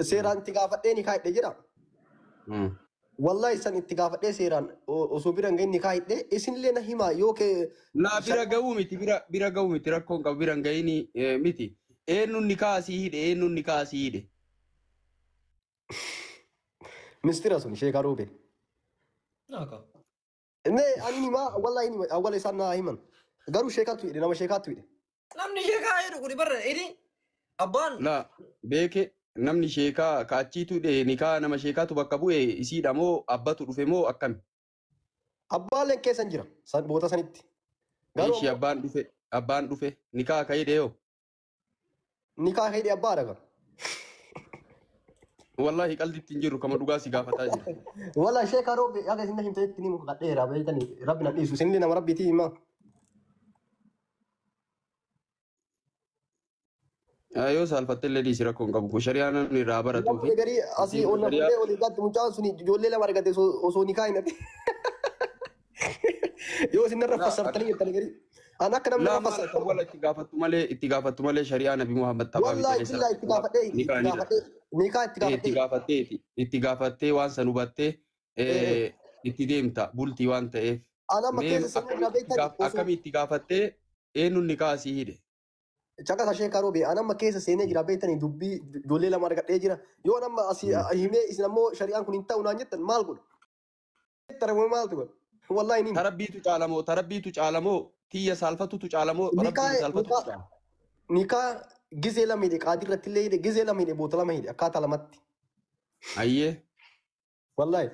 Seeraan itti gaafadhee ni kaa'idhe jedha. Wallahi san itti gaafadhee seeraan osoo bira hin gahin ni kaa'idhe isinillee na himaa yoo kee. Laa bira ga'uu miti bira ga'uu miti rakkoon qabu bira hin ga'ini miti. Eenyuun ni kaasii hidhe eenyuun ni kaasii hidhe. Mistira sun sheekaa roobee. Naaka. Ne ani himaa wallahi ni awwala isaan na himan. Garuu sheekaatu hidhe nama sheekaatu hidhe. Namni sheekaa jedhu kuni barra inni abbaan. Laa beeke namni sheekaa kaachiitu hidhe nikaa nama sheekaatu bakka bu'e isiidha moo abbatu dhufe moo akkami? Abbaaleen keessan jira san boota sanitti. Garuu Ishii abbaan dhufe nikaa ka hidhe yoo? Nikaa ka hidhe abbaadha kan. Wallahi qalbitti hin jirru kama dhugaa si gaafataa jira. Wallahi sheekaa roobe akka isin himteetti ni muka kadheera beektanii rabbi na dhiisu isinillee nama rabbiitii himaa. Yoo saalfatte illee dhiisi rakkoon qabu kun shari'aa namni irraa baratuu fi. Namni garii asii ol na fuudhee olii gadi mucaan sun ijoollee lama argate osoo nikaa hin hidhatin. Yoo isin narra fassartanii jettanii garii. An akka namni narra Laa maal fassartan. wala itti gaafattu malee shari'aa Nabi Muhammad taphaa Wallahi billahi itti gaafadhee itti gaafadhee nikaa itti itti gaafadhee. gaafattee itti gaafattee waan san hubattee itti deemta bultii waan ta'eef. An amma Mee keessa seenuu irraa beektanii osoo akkamitti itti gaafattee eenyuun nikaa asii hidhe? Caqasa sheekaa roobee an amma keessa seenee jira beektanii dubbii ijoollee lama argadhee jira. Yoo an amma asii himee isin ammoo shari'aan kun hin ta'u naan jettan maal godha? Tara maaltu godha? Wallahi ni hima. Tarabbiitu caalamoo tarabbiitu caalamoo tiyya saalfatutu caalamoo Nikaa rabbiin saalfatutu nikaa caala. nikaa gizee lama hidhe qaadii irratti illee hidhe gizee lama hidhe boota lama hidhe akkaataa lamatti. Ayyee. Wallahi.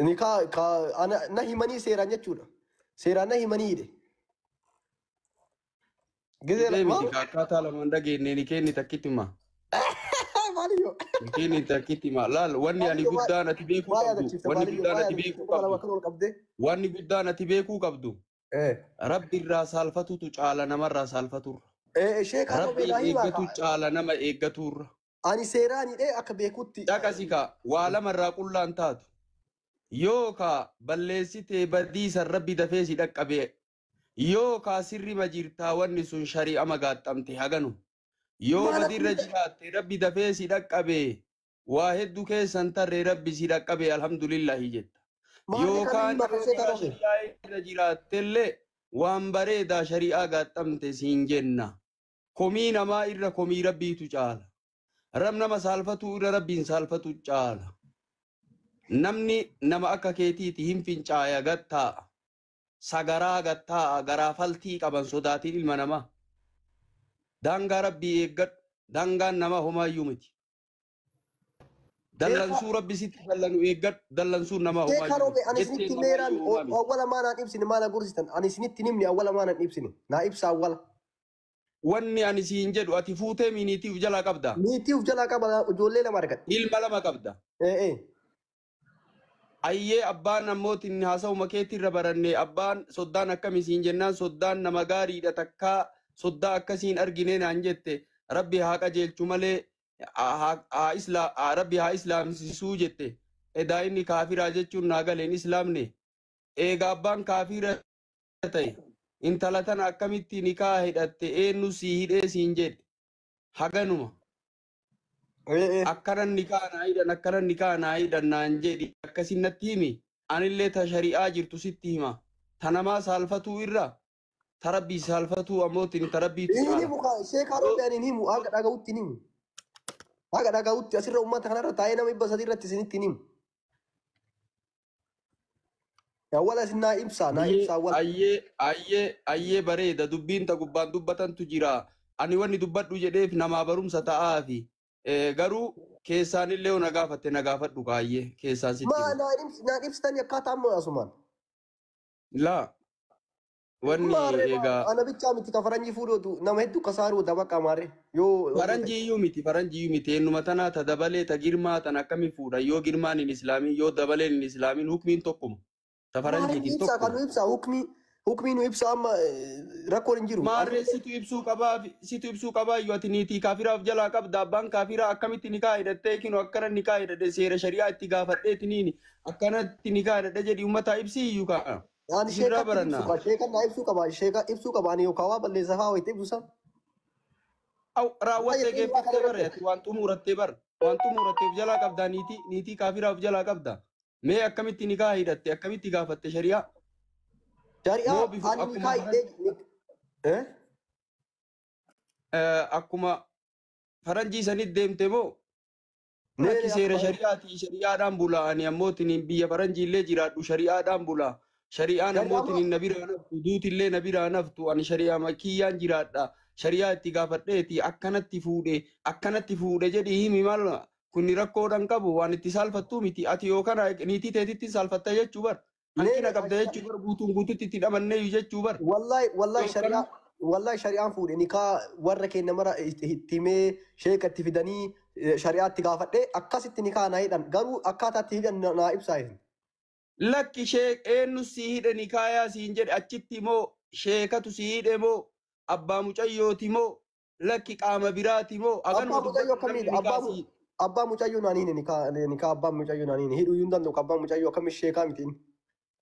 Nikaa ka ana na himanii seeraan jechuudha. Seeraan na himanii hidhe. Gizee Hidhee lama miti ka akkaataa lamaan dhageenye ni kenni takkitti hima. Maaliyyoo? Ni kenni takkitti hima. Laal wanni ani Maaliyyoo maal guddaan ati beekuu maal qabdu yaadachiifte wanni maaliyyoo guddaan maal ati yaadachiifte beekuu kuma lama qabdu kan ol qabdee? wanni guddaan ati beekuu qabdu rabbi irraa saalfatutu caala namarraa saalfaturra. Sheekaa roobee Rabbiin naa himaa eeggatu ka. caala nama eeggaturra. Ani seeraan hidhee akka beekutti. Caqasi ka waa lamarraa qullaan taatu. Yoo ka balleessitee badiisan rabbi dafee si dhaqqabe yoo ka sirrima jirtaa wanni sun shari'a magaaxamte haganu. Yoo Maal badirra akkamitti jiraatte rabbi dafee si dhaqqabe waa hedduu keessan tarree rabbi si dhaqqabe alhamdulillahi jetta. Maal Yoo kana kaan himaa kan yoo sheekaa karaa roobee? shari'aa irra jiraattellee waan bareedaa shari'aa gaaxamte siin jenna. Komii namaa irra komii rabbiitu caala. Rab nama saalfatuu irra rabbiin saalfatu caala. Namni nama akka keetiiti hin fincaaya gattaa'a. Sagaraa gattaa'a garaa faltii qaban sodaatiin ilma namaa. Daangaa rabbii eeggadhu. Daangaan namaa homaayyuu miti. Dallansuu rabbi sitti dallanu eeggadhu. Dallansuun namaa Sheekaa homaayyuu roobee miti. ani Jetteen isinitti meeraan namaayyuu homaa miti. awwala maa naan ibsine maal agursitan ani isinitti himne awwala maa naan ibsine naa ibsa awwala. Wanni ani siin jedhu ati fuutee miniitii uf jalaa qabda. Niitii uf jalaa qaba ijoollee lama argadhe. Ilma lama qabda. Ee. Ayyee abbaan ammootiin haasawuma keetti irra baranne abbaan soddaan akkami siin jennaan soddaan nama gaariidha takkaa soddaa akkasiin argine naan jette rabbi haa qajeelchu malee rabbi haa islaamsisuu jette edaa inni kaafiraa jechuun naa galeen islaamne eega abbaan kaafira ta'e intala tana akkamitti nikaa hidhatte eenyu sii hidhee siin jedhe haganuma. Akkanan nikaa naa hidhan akkanan nikaa naa hidhan naan jedhi akkasin natti himi anillee ta shari'aa jirtu sitti hima ta namaa saalfatuu irra ta rabbii saalfatuu ammootiin ta rabbiitu Inni caala. muka sheekaa roobee ani hin himu haga dhaga'utti hin himu. Haga dhaga'utti asirra uummata kanarra taa'ee nama 300 irratti isinitti hin himu. Awwala isin naa ibsaa naa ibsaa awwala. Ayyee ayyee ayyee bareeda dubbiin ta gubbaan dubbatantu jira ani wanni dubbadhu jedheef namaa barumsa ta'aafi garuu keessaanillee yoo na gaafatte na gaafadhu kaayyee keessaan sitti Maa hima. naan ibsitanii akkaataa amma asumaan. Laa wanni Maarree egaa ana bichaa miti ka faranjii fuudhootu nama hedduu kasaaruu dabaqa maarree yoo. Faranjii iyyuu miti eenyuma tanaa ta dabalee ta girmaa tan akkami fuudha yoo girmaan hin islaamin yoo dabaleen hin islaamin hukmiin tokkuma ta Maarree faranjiitiin ibsaa kan tokkuma. nu ibsaa hukmii hukmii nu ibsaa amma rakkoon hin jiru. Maarree situ ibsuu qabaa iyyuu ati niitii kaafiraaf jalaa qabda abbaan kaafiraa akkamitti nikaa hidhattee kinu akkana nikaa hidhadhe seera shari'aa itti gaafadheeti niini akkanatti nikaa hidhadhe jedhi uummataa ibsii iyyuu kaa. Ani Sirraa sheekatti ibsuu barannaa. qaba sheekan naa ibsuu qaba sheeka ibsuu qaba ani yookaan waa balleessa fa'aa wayitti ibsu san. Raawwattee geeffattee bare ati waan xumurattee bar waan xumuratteef jalaa qabdaa niitii kaafiraaf jalaa qabda. Mee akkamitti nikaa hidhatte akkamitti gaafatte shari'aa? Shari'aa ani nikaa hidhee akkuma faranjii sanitti deemte moo? Lakki seera shari'aati shari'aadhaan bula ani ammootiin biyya faranjii illee jiraadhu shari'aadhaan bula. Shari'aan ammootiin na biraa naftu duuti illee na biraa naftu ani shari'aa kiyyaan jiraadha. Shari'aa itti gaafadheeti akkanatti fuudhe jedhi himi maal kunni rakkoodhaan qabu waan itti saalfattuu miti ati yookaan niitii teetitti saalfatta jechuu bar hanqina qabda jechuu bar guutuun guututti itti dhamanneeyyu jechuu bar. Wallahi shari'aan fuudhe nikaa warra keenya mara itti himee sheeka itti fidanii shari'aatti gaafadhee akkasitti nikaa naa hidhan garuu akkaataa itti hidhan naa ibsaa isin. Lakki sheek eenyu si hidhe nikaayaa siin jedhe achitti moo sheekatu si hidhe moo abbaa mucayyooti moo lakki qaama biraati moo abbaa mucayyoo akkamiidha abbaa mucayyoo naaniin nikaa abbaa mucayyoo naaniin hidhuu hin danda'u abbaa mucayyoo akkami sheekaa mitiin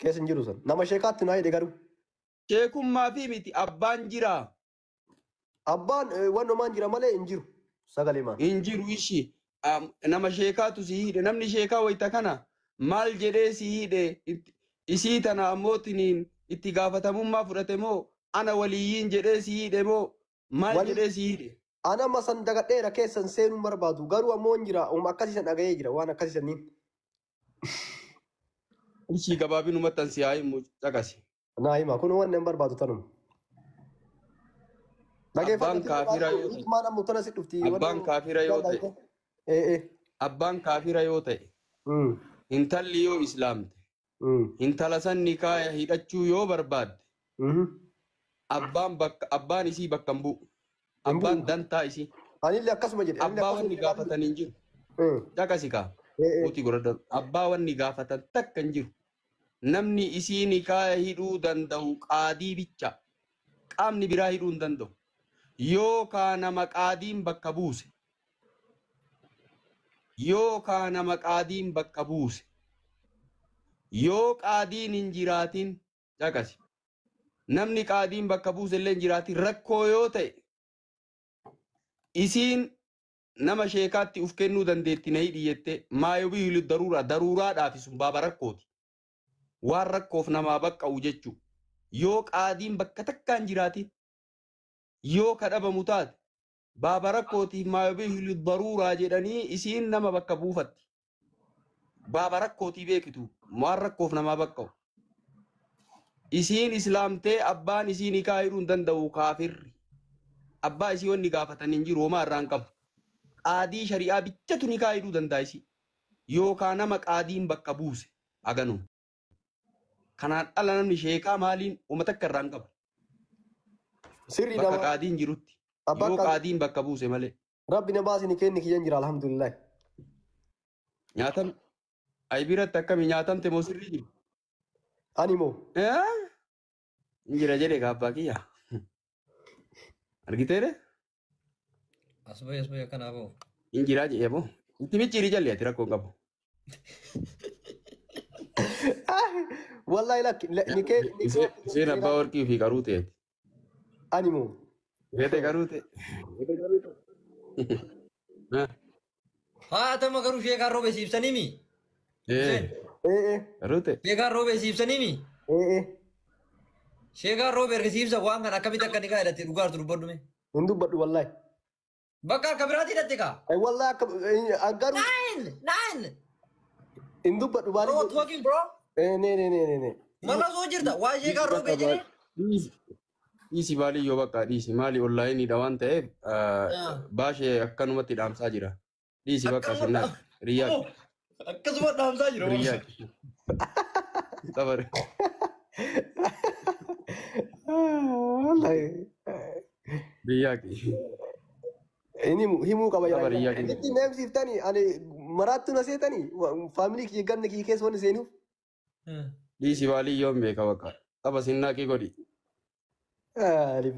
keessa hin jiru san nama sheekaatti naa hidhe garuu. Sheekummaa fi miti abbaan jira. Abbaan wannumaan jira malee hin jiru sagalee maan. Hin jiru ishi nama sheekaatu si hidhe namni sheekaa wayita kana maal jedhee si hidhe isii tana ammootiin itti gaafatamummaa fudhate moo ana waliyyiin jedhee si hidhe moo maal jedhee si hidhe. Ana amma san dagadheera keessan seenuun barbaadu garuu ammoo hin jira akkasiisan dhaga'ee jira waan akkasiisaniin. Ishii gabaabinumatti an si haa himu caqasi. Naa hima kun waan hin barbaadu tanuma. Abbaan kaafira yoo ta'e. Abbaan kaafira yoo ta'e. Abbaan kaafira yoo ta'e. Intalli yoo islaamte. Intala san nikaa hidhachuu yoo barbaadde. Abbaan isii bakka hin bu'u. Abbaan dantaa isii. Anillee akkasuma jedhe. Abbaa wanni gaafatan hin jiru. Caqasi kaa. Mootii godhadhu. Abbaa wanni gaafatan takka hin jiru. Namni isii nikaa hidhuu danda'u qaadii bicha. Qaamni biraa hidhuu hin danda'u. Yookaan nama qaadiin bakka buuse. Yookaan nama qaadiin bakka buuse. Yoo qaadiin hin jiraatin caqasi. Namni qaadiin bakka buuse illee hin jiraatin rakkoo yoo ta'e isiin nama sheekaatti uf kennuu dandeetti na hidhi jettee maayobii hilu daruuraa daruuraadhaaf sun baaba rakkooti. Waan rakkoof namaa baqqa'u jechuu yoo qaadiin bakka takka hin jiraatin yoo kadhabamu taate baaba rakkootiif maayobii hilu daruuraa jedhanii isiin nama bakka buufatti. Baaba rakkootii beekitu waan rakkoof namaa baqqa'u. Isiin islaamtee abbaan isii nikaa hidhuu hin danda'u kaafirri. Abbaa isii wanni gaafatan hin jiru homaa irraa hin qabu. Qaadii shari'aa bichatu nikaa hidhuu danda'a isii. Yookaan nama qaadiin bakka buuse aganu. Kanaan ala namni sheekaa maaliin uummata akka irraa hin qabu. Sirrii Bakka nama qaadiin jirutti. Yoo qaadiin bakka buuse malee. Rabbi na baasini kenni kiyyan jira alhamdulillah. Nyaatam ayi biratti akkami nyaatamte moo sirrii jiru? Ani moo? Hin jira jedhe abbaa kiyya. Argiteere? As bahe akkana boo. Hin jiraa jedhee boo. Itti micciirii jalli ati rakkoo hin qabu. Wallahi lakki nikee Isheen abbaa warqii fi qaruu ta'eeti. Ani moo? Feete qaruu ta'e. Haa atama garuu sheekaan roobee si ibsanii mi? Qaruu ta'e. Sheekaan roobee si ibsanii mi? Sheekaan roobee erga si ibsa waan kana akkamitti akka nikaa hidhatte dhugaartu dubbadhu mee? Hin dubbadhu wallahi. Bakka akka biraatti hidhatte kaa? Wallahi akka garuu. Nine. Hin dubbadhu baali. Bro, talking bro. Ne ne ne ne ne. Mala soo jirta waa sheekaan roobee jedhee. Dhiisi baalii yoo bakka dhiisi maali onlaayiniidha waan ta'eef baashee akkanumatti dhaamsaa jira. Dhiisi bakka sinnaa riyyaa. Akkasuma dhaamsaa jira. Riyyaa. Xabare. Riyyaa. Inni himuu qaba jira. Itti neemsiftanii ani maraattu na seetanii faamilii kiyya ganna kiyya keessa wanni seenuuf. Dhiisi baalii yoon beeka bakka. Xaba sinnaa kee godhi. Alif.